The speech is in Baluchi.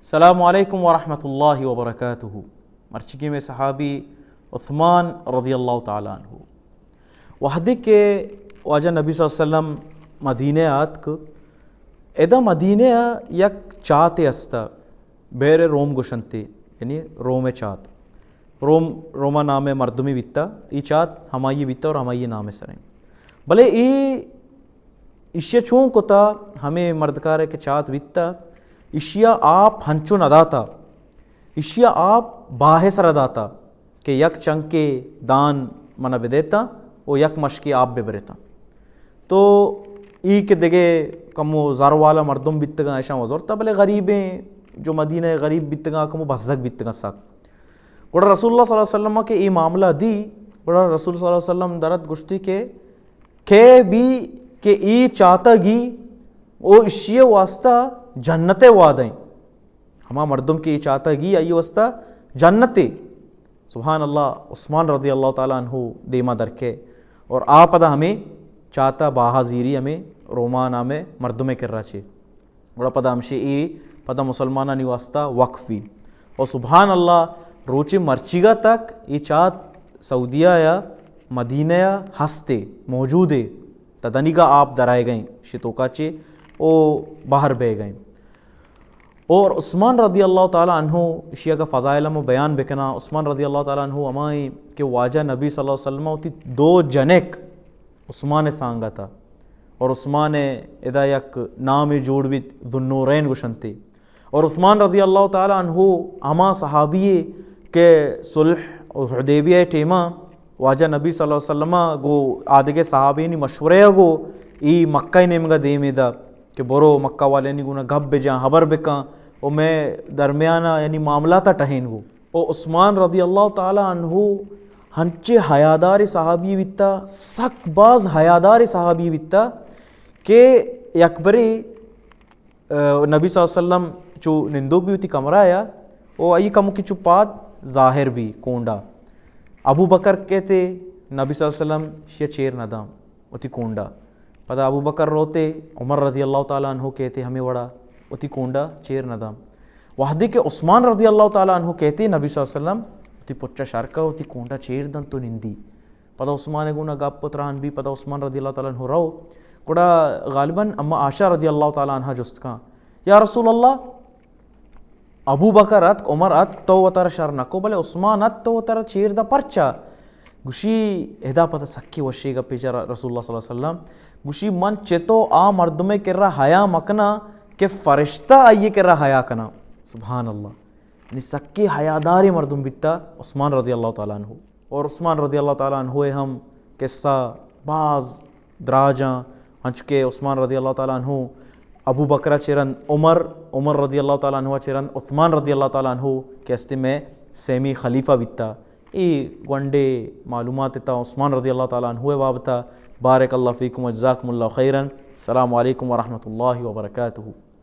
السلام علیکم ورحمۃ اللہ وبرکاتہ۔ مرچیگیں مئے صحابی عثمان رضی اللہ تعالی عنہ، وہدے کہ واجہ نبی صلی اللہ علیہ وسلم مدینہ ءَ آتک، ادا مدینہ ءَ یک چاتے است، بئر روم گوشنتے، یعنی روم ءِ چات۔ روم، روما نام ءِ مردمے بیتا، اے چات ہمائی بیتا اور ہمائی نام ءِ سریں۔ بلے اے ایشی ءَ چون کتا، ہمے مردکارے کہ چات بیتا، ایشی ءَ آپ ہنچو نہ داتا، ایشی ءَ آپ باہے سرا داتا کہ یک چنکے دان منا بدیتا و یک مشکے آپ ببریتا۔ تو ای کہ دگہ کمو زر والا مردم بیتگاں، ایشاں وزرتا، بلے غریبیں جو مدینہ ءِ غریب بیتگاں، کمو بزگ بیتگاں سک۔ گڑا رسول اللہ صلی اللہ علیہ وسلم کہ ای معاملہ دی، گڑا رسول صلی اللہ علیہ وسلم درت گوشتی کہ کئے بی کہ ای چاتا گی، او اشی واسطہ جنت ءِ وعدہ ایں۔ ہما مردم کہ ای چاتا گی، آئی واسطہ جنت ءِ۔ سبحان اللہ، عثمان رضی اللہ تعالی عنہ دیما درکے اور آ پدا ہمیں چاتا باہا زیری ہمیں روما نام ءِ مردم ءِ کرا چے۔ گڑا پدا ہمشی ای پدا مسلمانانی واسطہ وقف بی۔ اور سبحان اللہ، روچے مرچیگا تک ای چات سعودیہ یا مدینہ یا ہستے، موجود ہے۔ تا دنیگا آپ درائے گئیں، شتوکا چے او باہر بہ گئیں۔ اور عثمان رضی اللہ تعالی عنہ، اشی اگا فضائل ہم بیان بکنا، عثمان رضی اللہ تعالی عنہ ہمائیں کہ واجہ نبی صلی اللہ علیہ وسلم وتی دو جنک عثمان سانگتا، اور عثمان ادا یک نام جوڑ بیت، ذوالنورین گوشنتے۔ اور عثمان رضی اللہ تعالی عنہ ہما صحابی کہ صلح حدیبیہ ٹیما واجہ نبی صلی اللہ علیہ وسلم گو آدگے صحابینی مشورہ گو ای مکہ نیمگا دیمے دا کہ برو مکہ والینی گونا گپ بجان، خبر بکن و میں درمیانا یعنی معاملات ٹہین گو۔ او عثمان رضی اللہ تعالی عنہ ہنچے حیادار صحابی بیتا، سک باز حیادار صحابی بیتا کہ یکبرے، آ، نبی صلی اللہ علیہ وسلم چو نندوک بی وتی کمرہ یا، او ای کمکی چو پاد ظاہر بی کونڈا۔ ابو بکر کہتے نبی صلی اللہ علیہ وسلم شیا چیر نہ داں وتی کونڈا۔ پدا ابو بکر روتے، عمر رضی اللہ تعالی عنہ کہتے ہمیں وڑا وتی کونڈا چیر نہ داں۔ وہدے کہ عثمان رضی اللہ تعالی عنہ کہتے نبی صلی اللہ علیہ وسلم وتی پچا شرکا وتی کونڈا چیر دنت و نندی۔ پدا عثمان گونا گپ و تران بی، پدا عثمان رضی اللہ تعالی عنہ رو۔ گڑا غالباً اما عائشہ رضی اللہ تعالی عنہ جست کن، یا رسول اللہ، ابو بکر اتک، عمر اتک، تو وتارا شر نکو، بلے عثمان ات تو وتارا چیر دا، پرچا؟ گوشی، ادا پدا سکی وشی گپی چہ رسول اللہ صلی اللہ علیہ وسلم۔ گوشی، من چتو آ مردمے کرا حیا مکنا کہ فرشتہ آئیے کرا حیا کنا۔ سبحان اللہ۔ یعنی سکی حیاداری مردم بیتا عثمان رضی اللہ تعالی عنہ۔ اور عثمان رضی اللہ تعالی عنہ ہم قصہ باز دراجاں، انچکہ عثمان رضی اللہ تعالی عنہ ابو بکر چرند عمر، عمر رضی اللہ تعالی عنہ چرند عثمان رضی اللہ تعالی عنہ کہ استے میں سیمی خلیفہ بیتا۔ ای گونڈے معلومات تا عثمان رضی اللہ تعالی عنہ بابتا۔ بارک اللہ فیکم و جزاکم اللہ خیرا۔ السلام علیکم ورحمۃ اللہ وبرکاتہ۔